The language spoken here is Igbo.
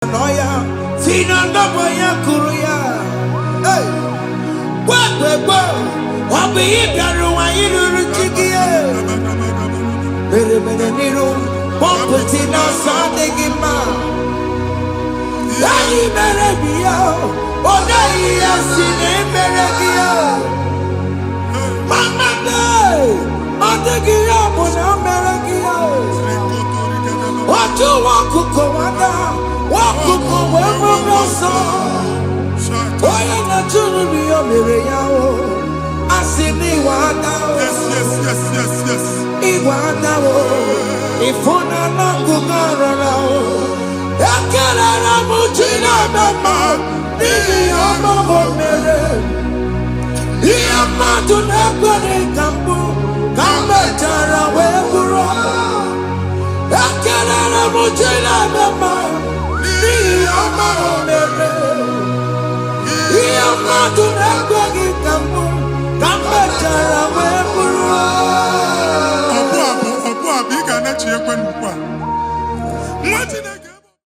Nọ ya si na ndọbụ ya kụrụ ya. Hey! Gwegwegwe, ọ bụ ihe bịara ụwa iruru chi gị. Mere mere n'iru pọmpụti n'ọsọ adịghị mma. Enyi mere gị ya, ọ naghị ya si na emere gị ya. Mama, ọ dịghị ya bụ na o mere gị ya. Otu nwa ọkụkọ nwata nwa ọkụkọ wee gburu ọsọ. Onye na-achụrụ m ya mere ya o. Asị m iwe aka o. Yes. Igwe adawo ịfụ na n'ọkụkọ rọrọ o. Ekelere m chi na-eme mma n'ihi ọma o mere. Ihe mmadụ na-ekweghị ka mbụ ka m mechara wee bụrụ. Ekelere m chi na-eme mma n'ihi ọma o mere. Ihe mmadụ na-ekweghị ka mbụ ka m mechara wee bụrụ. Ọbụ abụ, ọbụ abụ, ị ga-anachi ekwe n'ukwu a. Nwa Chineke.